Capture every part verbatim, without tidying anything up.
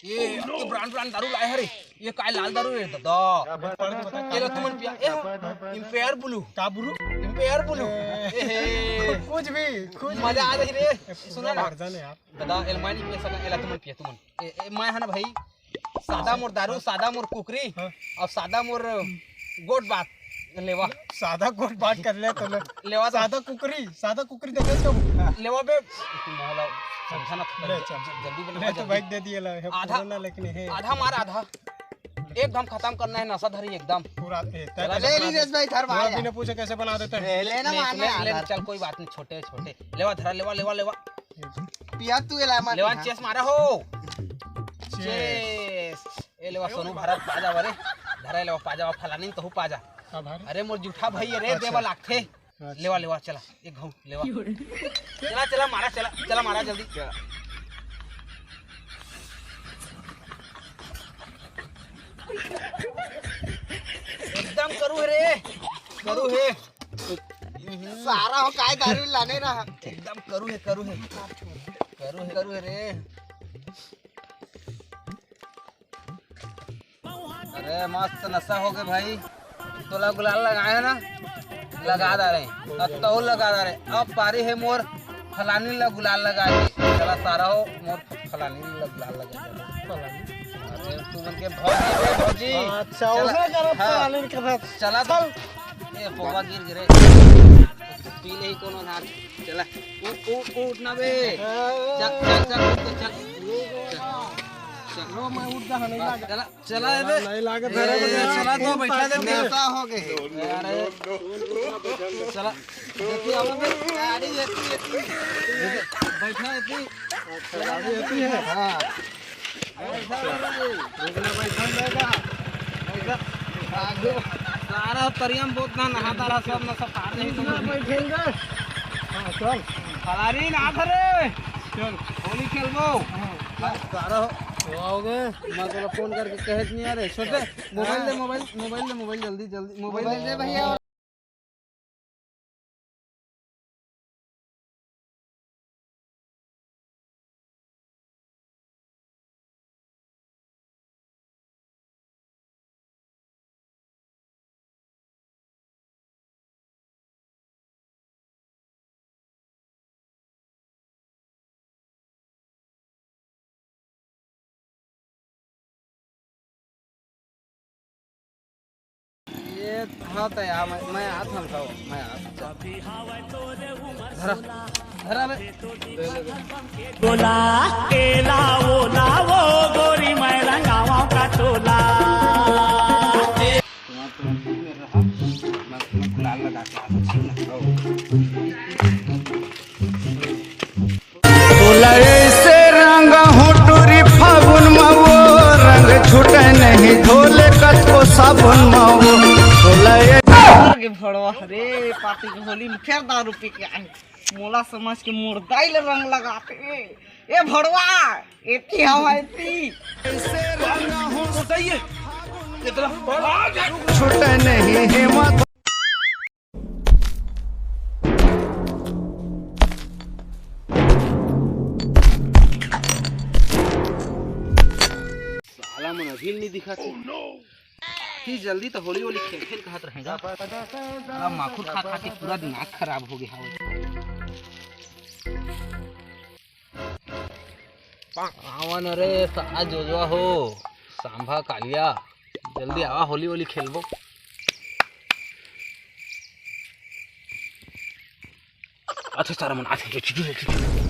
ये, ये brand, brand दारू लाए हरे। ये काय लाल दारू रे दादा। ये ला तुमन पिया। ए, Emperor Blue। का Blue? Emperor Blue। ए, ए, हे। कुछ भी, कुछ भी। मजा आ रही रे। सुना ना। यार। दादा, एलमानी पिया सका, एला तुमन पिया, तुमन। ए, ए, मैं है ना भाई, सादा मोर दारू, सादा मोर कुकरी, हाँ। और सादा मोर गोट बात। लेवा। सादा गोट बात कर ले तो ले। लेवा तो। सादा कुकरी, सादा कुकरी देखे तो। लेवा बे। तू मोहला समझा ना, ले, चल। जल्दी बना, ले, तो जल्दी। भाई दे दिए ला, है आधा, पुराना लेकिन है। आधा मार, आधा। एकदम खत्म करना है नशा धरी एकदम। पूरा, ए, चला, ले चला। नीलेश भाई, धर पूरा भाई। बिना पूछे कैसे बना देते हैं? ले, लेना ले, मारना ले, है ले, आधा। चल, कोई बात नहीं, छोटे, छोटे। लेवा, धरा, लेवा, लेवा, लेवा। पिया तू एला मत लेवा, पिया। Cheers मारा हो। Cheers। Cheers। ए लेवा सोनू भरत पाजा रे। धरा लेवा पाजा, फलानी तहू पाजा। का भाई? अरे मोर जूठा भाई रे, अच्छा। देवा लागथे। अच्छा। लेवा, लेवा, चला, एक घाव, लेवा। चला, चला, मारा, चला, चला, मारा जल्दी। चला। एकदम करू है रे, करू है। सारा हो काय दारू लाने रहा। एकदम करू है, करू है, करू है, करू है रे। अरे मस्त नशा हो गए भाई, तोला गुलाल लगाए है ना, लगा डारे, अब तो लगा डारे, अब पारी है मोर फलानी ला गुलाल लगा दे, चला सारा हो मोर फलानी ला गुलाल लगा दे। अरे तू मन के भौजी, ए भौजी, अच्छा, चला, उसे करब हाँ, फलानी के साथ। चला तो, चल। ए पोवा गिर गिरे, पी ले ही कोनो ना, चला, उठ, उठ, उठ ना बे, चल, चल, चल, उठ, चल, चल। रो मैं उठ जा, नहीं लागे। चला। चला ए बे। नहीं लागे, ए, धरे बे। चला तो बैठा दे। नशा हो गए। अरे। चला। देखी, आवा बे। गाड़ी एती, एती। बैठा एती। अच्छा, गाड़ी एती है। हाँ। बैठा, बैठा। रुकना, बैठा, बैठा। बैठा। सारा तरिया में बहुत ना नहाता रहा, सब ना सब पार नहीं तो। बैठेंगे। हाँ, चल। फलानी ना धरे। चल। होली खेलबो। हाँ। सारा हो गए। मैं तोला फोन करके कहे नहीं आ रहे। छोटे, मोबाइल दे, मोबाइल, मोबाइल दे, मोबाइल जल्दी, जल्दी, मोबाइल दे भैया। ये हाँ तो यार, मैं, मैं हाथ हल्का हूँ, मैं हाथ हल्का। धरा, धरा बे। बोला, एला, ओला, वो, गोरी, मैं रंगावा का तोला। तुम्हारा तो मेरा हाथ, मैं, मैं गुलाल लगा के हाथ हल्का हूँ। तोला ऐसे रंग हो टोरी फागुन मा वो, रंग छूटे नहीं धोले कतको साबुन मा वो। तोला ए- के भड़वा रे, पार्टी के होली में फेर दारू पी के आए, मोला समझ के मुर्दाई ले रंग लगाते। ए भड़वा, एती हवा एती। ऐसे रंग हो तो सही है। इतना छूटे नहीं है मत। साला मन अभी नहीं दिखा थी। Oh, no! इतनी जल्दी तो होली होली खेल खेल कहत रहेगा। साला माखुर खा खा के पूरा दिमाग खराब हो गया है। आवन रे साला जोजवा हो, सांभा कालिया, जल्दी आवा, होली होली खेलबो। अच्छा सारा मन, अच्छा, अच्छा, अच्छा, अच्छा।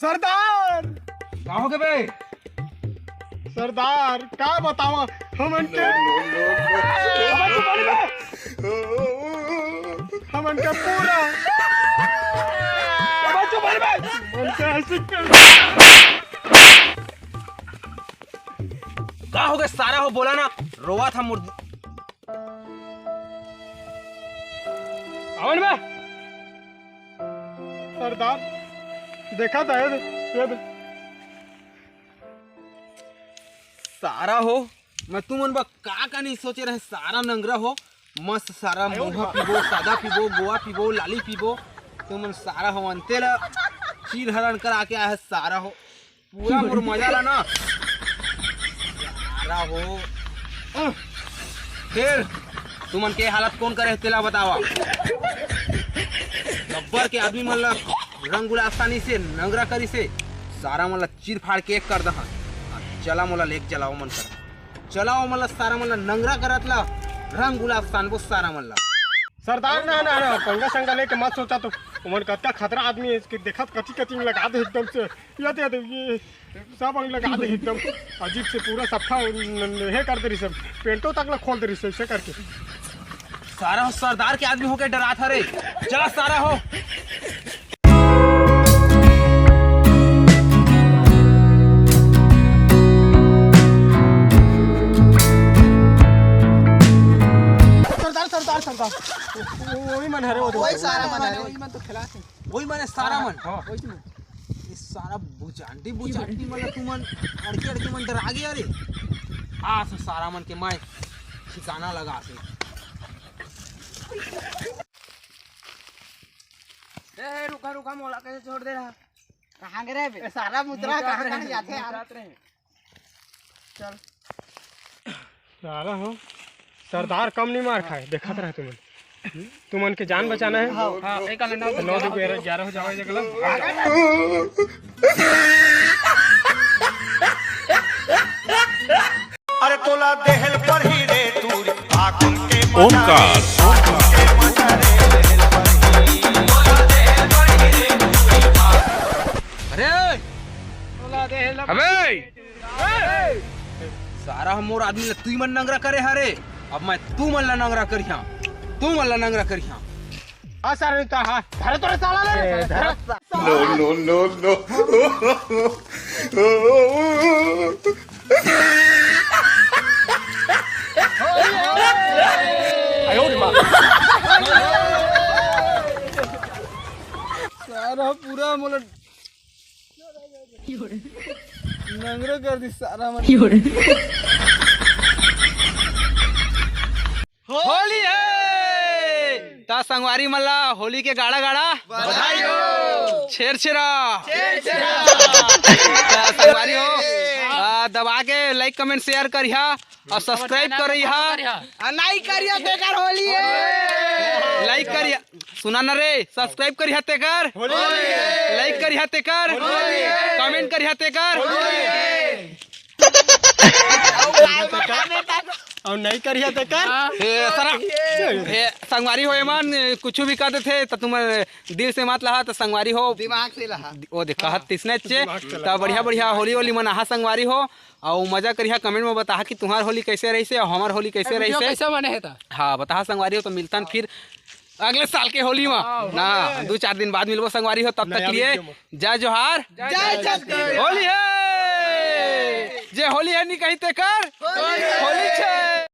सरदार! का हो गए बे? सरदार, का बतावा, हमन के, हमन के पूरा, हमन के ऐसे कर। का हो गए सारा हो, बोला ना, रोवा था मुर्द-, आवन बे। सरदार, देखा था ये, सारा हो, मैं तुमन बर का का नहीं सोचे रहे। सारा नंगरा हो, मस्त सारा मुहा पीबो, सादा पीबो, गोवा पीबो, लाली पीबो। तुमन सारा हो अंते ला चीर हरण करा के आए हे सारा हो। पूरा मोर मजा ला ना। सारा हो। अह, फिर तुमन के हालत कौन करे तेला बतावा। गब्बर के आदमी मन ला रंग गुलाब सानी से नंगरा करी से सारा मन ला चीर फाड़ के एक कर दहा। अब चला मोला लेके चलाओ मन कर। चलाओ मन ला सारा मन ला नंगरा करत ला रंग गुलाब सानबो सारा मन ला। सरदार ना, ना, ना, पंगा संगा लेके मत सोचा तो। ओमन कतका खतरा आदमी हे, इसके देखत कटी कटी में लगा दे एकदम से। ये दे दे, ये सब अंग लगा दे एकदम। अजीब से पूरा सफा न-, न-, हे कर दे रही सब। पेंटो तक ला खोल दे रही सब ऐसे करके। सारा हो सरदार के आदमी होके डरात हरे। चला सारा हो। सरदार, सरदार, सरदार। वो-, वही मन हरे, वो दे। वही सारा मन हरे। वही मन तो खिला थे। वही मन हे सारा मन। हाँ। वही मन। ये सारा बुचांटी, बुचांटी मन ला तुमन अड़के, अड़के मन डरा गया रे। आज सारा मन के मैं ठिकाना लगा के। ए, ए, रुका, रुका, मोला कैसे छोड़ दे रहा? कहाँ गिरे बे? ए, सारा मुद्रा कहाँ, कहाँ जाते यार? चल। सारा हो, सरदार कम नहीं मार खाए, देखत रहे तुमन। तुमन के जान बचाना हे। हाँ, एक आला नौ तो नौ दो ग्यारह, ग्यारह हो जावे जगला। अरे तोला देहल पर ही रे तू फागुन के मजा रे, ओमकार। फागुन के मजा रे, देहल पर ही। अरे! अबे! सारा हम मोर आदमी ला तुई मन नंगरा करे हरे, अब मैं तू मन ला नंगरा करिहा, तू मन ला नंगरा करिहा। हाँ सर, नहीं तो हाँ, धरे तोरे साला ले, ए, धरे। धरे। No, no, no, no। आयो रे माँ। सारा पूरा मोला नंगरो कर दी सारा मन। होली हे। त संगवारी मन ला होली के गाड़ा गाड़ा बधाई हो। छेर छेरा। छेर छेरा। त संगवारी हो, आ, दबा के like, comment, share करिहा और subscribe करिहा। आ, नहीं करिहा तेकर होली हे। Like करिहा, सुना न रे, subscribe करिहा तेकर होली हे। Like करिहा तेकर होली हे। Comment करिहा तेकर होली हे। और नहीं करिहा तेकर। हे सारा, हे संगवारी हो, एमन कुछ भी कह देथे त तुम दिल से मत लहा, त संगवारी हो। दिमाग से लहा। ओ देख, कहत तिसने चे। दिमाग से त लहा। बढ़िया बढ़िया होली होली मनाहा संगवारी हो, अउ मजा करिहा। Comment में बताहा कि तुहार होली कैसे रहिसे अउ हमर होली कैसे रहिसे। कैसे मने हे त? हाँ, बताहा संगवारी हो। त मिलतन फिर अगले साल के होली में ना, दू चार दिन बाद मिलबो संगवारी हो। तब तक के लिए जय जोहार, जय छत्तीसगढ़। होली हे। जे होली हे नी कही तेकर होली छे।